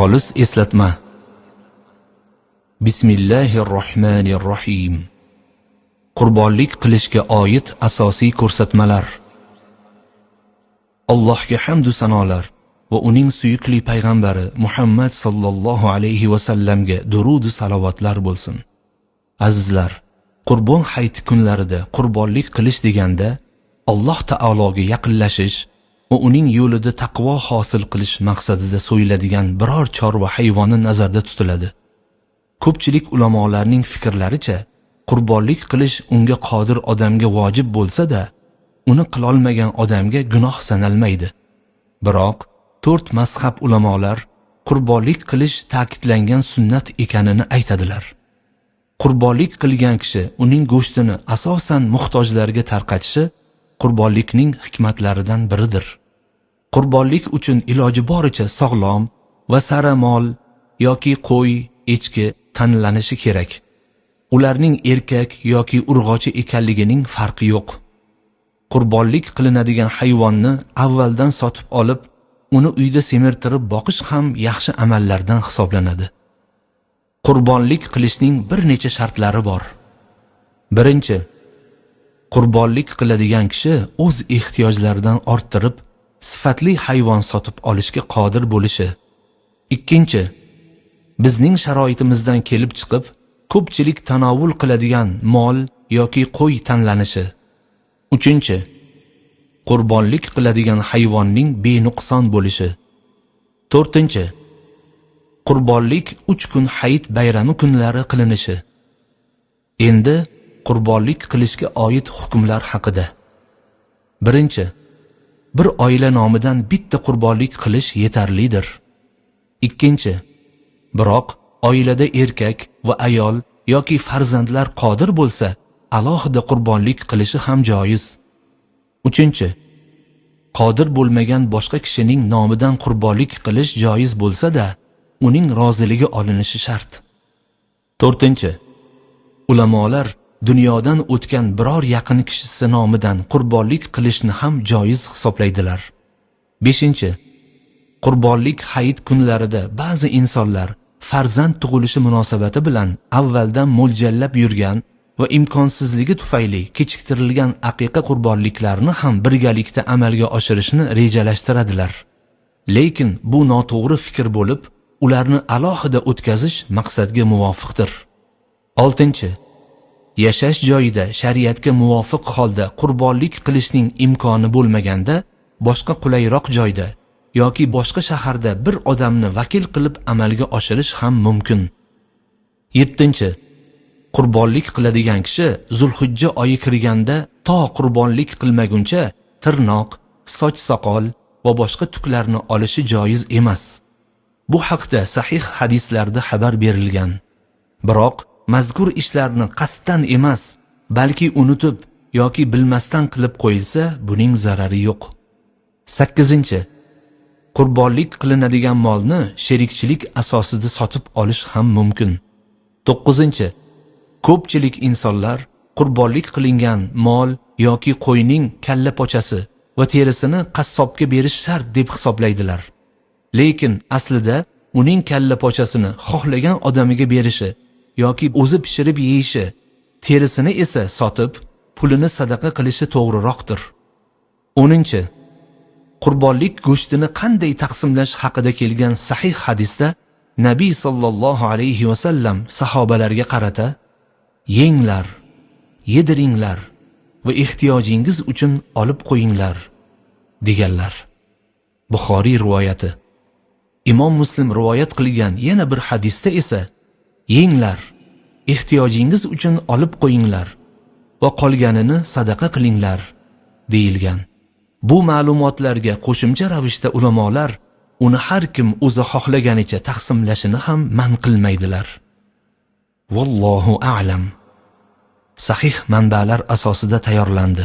Xolis eslatma. Bismillahir-Rohmanir-Rohim. Qurbonlik qilishga oid asosiy ko'rsatmalar. Allohga hamd va sanolar va uning suyukli payg'ambari Muhammad sallallohu alayhi va sallamga durud va salovatlar bo'lsin. Azizlar, Qurbon hayiti kunlarida qurbonlik qilish deganda Alloh taologa yaqinlashish va uning yo'lida taqvo hosil qilish maqsadida so'yiladigan biror chorva hayvoni nazarda tutiladi. Ko'pchilik ulamolarning fikrlaricha, qurbonlik qilish unga qodir odamga vojib bo'lsa-da, uni qilolmagan odamga gunoh sanalmaydi. Biroq 4 mazhab ulamolar qurbonlik qilish ta'kidlangan sunnat ekanini aytadilar. Qurbonlik qilgan kishi uning go'shtini asosan muhtojlarga tarqatishi qurbonlikning hikmatlaridan biridir. Qurbonlik uchun iloji boricha sog'lom va sara mol yoki qo'y, echki tanlanishi kerak. Ularning erkak yoki urg'ochi ekanligining farqi yo'q. Qurbonlik qilinadigan hayvonni avvaldan sotib olib, uni uyda semirtirib boqish ham yaxshi amallardan hisoblanadi. Qurbonlik qilishning bir necha shartlari bor. Birinchi, qurbonlik qiladigan kishi o'z ehtiyojlaridan orttirib, sifatli hayvon sotib olishga qodir bo'lishi. Ikkinchi, bizning sharoitimizdan kelib chiqib, ko'pchilik tanovul qiladigan mol yoki qo'y tanlanishi. Uchinchi, qurbonlik qiladigan hayvonning benuqson bo'lishi. To'rtinchi, qurbonlik 3 kun hayit bayrami kunlari qilinishi. Endi qurbonlik qilishga oid hukmlar haqida. Birinchi, bir oila nomidan bitta qurbonlik qilish yetarlidir. Ikkinchi, biroq oilada erkak va ayol yoki farzandlar qodir bo'lsa, alohida qurbonlik qilishi ham joiz. Uchinchi, qodir bo'lmagan boshqa kishining nomidan qurbonlik qilish joiz bo'lsa-da, uning roziligi olinishi shart. To'rtinchi, ulamolar dunyodan o'tgan biror yaqin kishisi nomidan qurbonlik qilishni ham joiz hisoblaydilar. Beshinchi, qurbonlik hayit kunlarida ba'zi insonlar farzand tug'ilishi munosabati bilan avvaldan mo'ljallab yurgan va imkonsizligi tufayli kechiktirilgan aqiqa qurbonliklarini ham birgalikda amalga oshirishni rejalashtiradilar. Lekin bu noto'g'ri fikr bo'lib, ularni alohida o'tkazish maqsadga muvofiqdir. Oltinchi, yashash joyida shariatga muvofiq holda qurbonlik qilishning imkoni bo'lmaganda, boshqa qulayroq joyda yoki boshqa shaharda bir odamni vakil qilib amalga oshirish ham mumkin. Yettinchi, qurbonlik qiladigan kishi Zulhijja oyi kirganda to qurbonlik qilmaguncha tirnoq, soch soqol va boshqa tuklarni olishi joiz emas. Bu haqda sahih hadislarda xabar berilgan. Biroq mazkur ishlarni qasddan emas, balki unutib yoki bilmasdan qilib qo'yilsa, buning zarari yo'q. 8. Qurbonlik qilinadigan molni sherikchilik asosida sotib olish ham mumkin. 9. Ko'pchilik insonlar qurbonlik qilingan mol yoki qo'yning kalla pochasi va terisini qassobga berish shart deb hisoblaydilar. Lekin aslida uning kalla pochasini xohlagan odamiga berishi yoki o'zi pishirib yeyishi, terisini esa sotib, pulini sadaqa qilishi to'g'riroqdir. 10. Qurbonlik go'shtini qanday taqsimlash haqida kelgan sahih hadisda Nabiy sallallohu alayhi va sallam sahobalarga qarata: "Yenglar, yediringlar va ehtiyojingiz uchun olib qo'yinglar" deganlar. Buxoriy rivoyati. Imom Muslim rivoyat qilgan yana bir hadisda esa: "Yenglar, ehtiyojingiz uchun olib qo'yinglar va qolganini sadaqa qilinglar" deyilgan. Bu ma'lumotlarga qo'shimcha ravishda ulamolar uni har kim o'zi xohlaganicha taqsimlashini ham man qilmaydilar. Vallohu a'lam. Sahih manbalar asosida tayyorlandi.